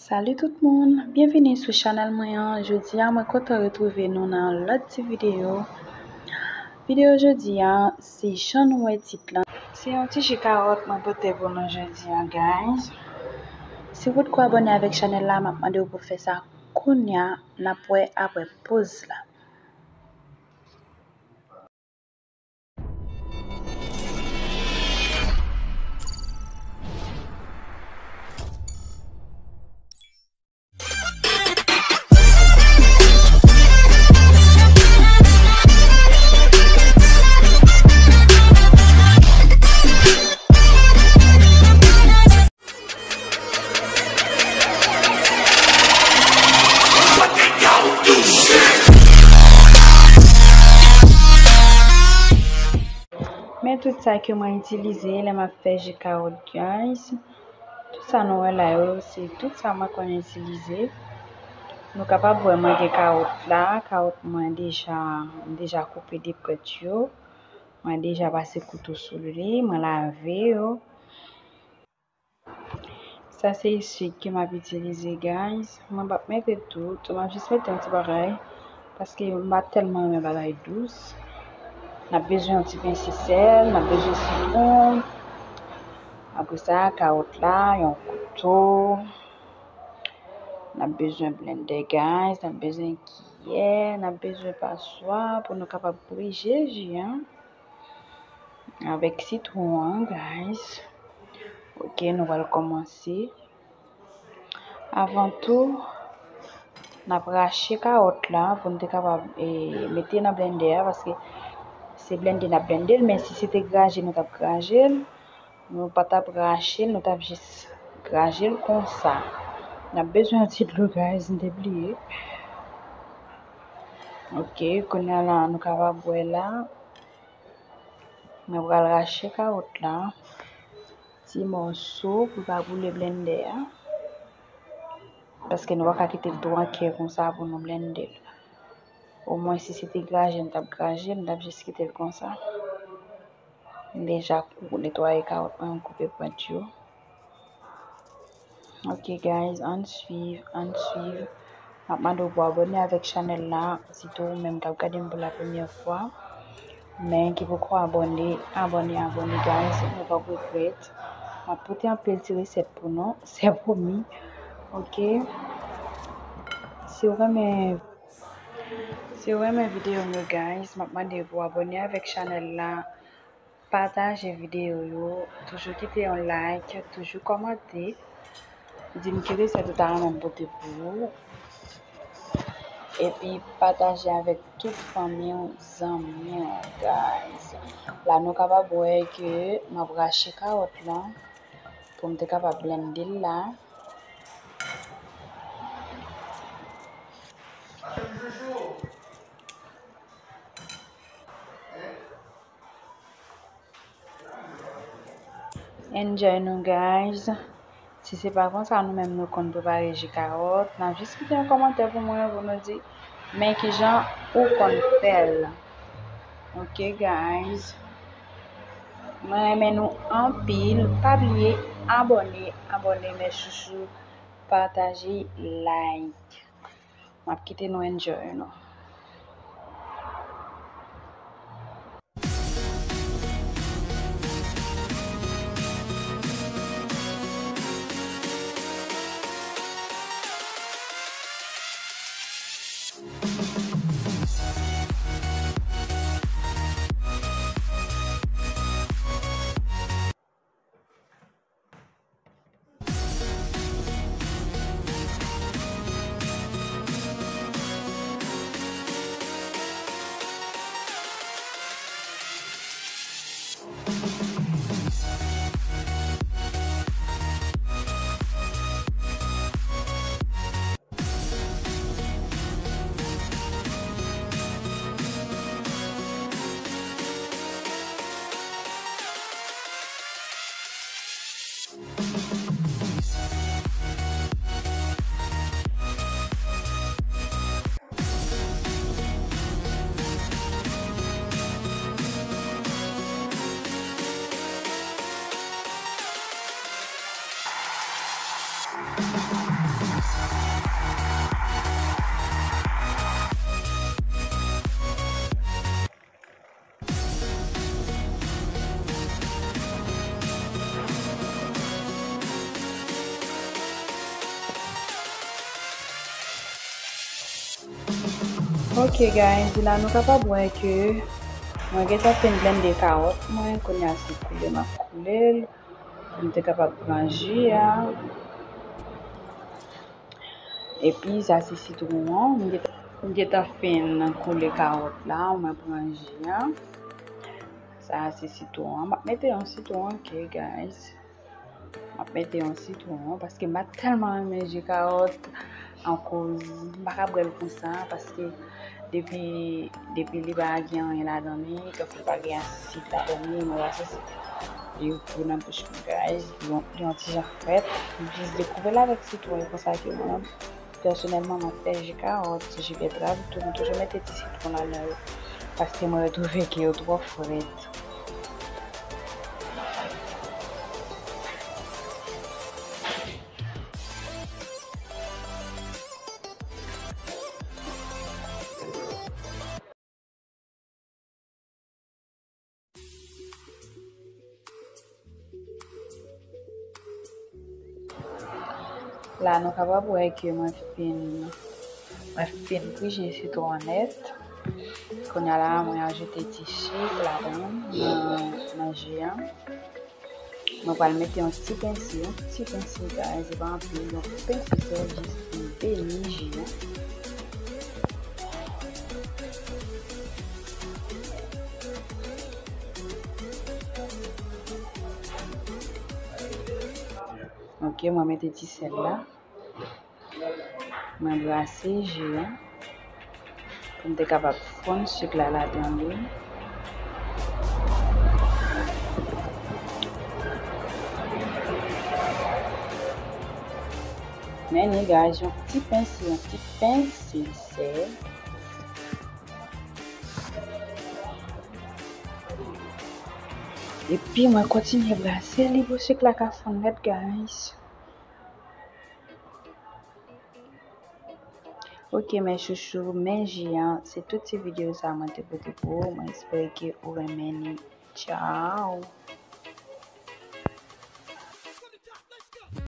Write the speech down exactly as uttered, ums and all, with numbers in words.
Salut tout moun, byenvini sou chanèl mwen an. Jodi a mwen kontan retwouve nou nan yon lòt ti videyo. Videyo jodi a, se jan nou wè tit lan. Se yon ti ji kawòt mwen pote pou nou jodi a, guys. Si w potko abòne avèk chanèl la, m ap mande w pou w fè sa kounya, n ap wè apre poz la. Men tout sa ke mwen itilize lè m ap fè ji kawòt, guys. Tout sa nou wè la yo, se tout sa mwen konn itilize. Nou kapab wè mwen gen kawòt la, kawòt mwen deja, m deja koupe de prèt yo. Mwen deja pase kouto sou li, mwen lave yo. Sa se eswig ke m ap itilize, guys. Mwen p ap mete tout, m ap jis mete yon ti bagay, paske m pa tèlman renmen bagay dous. N ap bezwen yon ti pensi sèl, n ap bezwen sitwon. Apre sa, kawòt la, yon kouto. N ap bezwen blendè, guys. N ap bezwen kiyè. N ap bezwen paswa pou nou kapab brije ji an. Avèk sitwon an, guys. Ok, nou pral kòmanse. Avan tou, n ap rache kawòt la pou n te kapab, e, mete nan blendè a, paske se blende n ap blende l, men si se te graje, nou t ap graje l. Nou pa t ap rache l, nou t ap jis graje l konsa. N ap bezwen yon ti dlo, guys, m te bliye. Ok, kounye a la, nou kapab wè la. Mwen pral rache kawòt la. Ti mòso pou l pa boule blendè a. Paske nou pa ka kite l tou an kè konsa pou nou blende l. Omwen si se te graje, m t ap graje l, m t ap jis kite l konsa. M deja kou-, netwaye kawòt mwen, m koupe pwent yo. Ok, guys, ann swiv, ann swiv. M ap mande w pou abòne avèk chanèl la, sitou ou menm k ap gade m pou la premyè fwa. Men ki poko abòne, abòne, abòne, guys, ou p ap regrèt. M ap pote anpil ti resèt pou nou, se pwomi. Ok. Si w renmen, si w renmen videyo m yo, guys, m ap mande w pou abòne avèk chanèl la. Pataje videyo yo, toujou kite yon like, toujou kòmante, di m ki resèt ou ta renmen m pote pou ou. Epi pataje avèk tout fanmi w, zanmi w, guys. La nou kapab wè ke m ap rache kawòt lan pou m te kapab blende l la. Enjoy nou, guys. Si se pa konsa nou menm nou konn prepare ji kawòt, n ap jis kite yon kòmantè pou mwen, pou nou di men kijan ou konn fè l. Ok, guys. Mwen renmen nou anpil. Pa bliye abòne, abòne, mes chouchous. Pataje, like. M ap kite nou enjoy nou. Ok guys, la nou kapab wè ke mwen gentan fin blende kawòt mwen, kounye a se koule m ap koule l pou m te kapab pran ji a. Epi sa se sitwon an, m gentan, m gentan fin koule kawòt la, mwen pran ji a. Sa se sitwon an, m ap mete yon sitwon, ok guys. M ap mete yon sitwon paske m pa tèlman renmen ji kawòt, akoz m pa ka bwè l konsa, paske depi, depi li pa gen anyen ladan li, tankou li pa gen asid ladan li, mwen pa santi li gou nan bouch mwen, guys. Li yon, li yon ti jan frèt, m jis dekouvè l avèk sitwon, e konsa ke mwen pèsonèlman m ap fè ji kawòt, ji bètrav tou, m toujou mete ti sitwon ladan yo, paske mwen retwouve ke yo twò frèt. La nou kapab wè ke mwen fin, mwen fin bri ji sitwon an nèt. Kounye a la mwen ajoute ti chik ladan, nan, nan ji an. Mwen pral mete yon ti pense, yon ti pense, guys, se pa anpil, yon pense sèl jis pou m beni ji an. Ok, mwen mete ti sèl la. Mwen brase ji an pou m te kapab fonn sik la ladan li. Men ni, guys, yon ti pense, yon ti pense sèl. Epi mwen kontinye brase li pou sik la ka fonn nèt, guys. Ok, mes chouchous, men ji an, se tout ti videyo sa mwen te pote pou ou. Mwen espere ke ou renmen li. Tchao!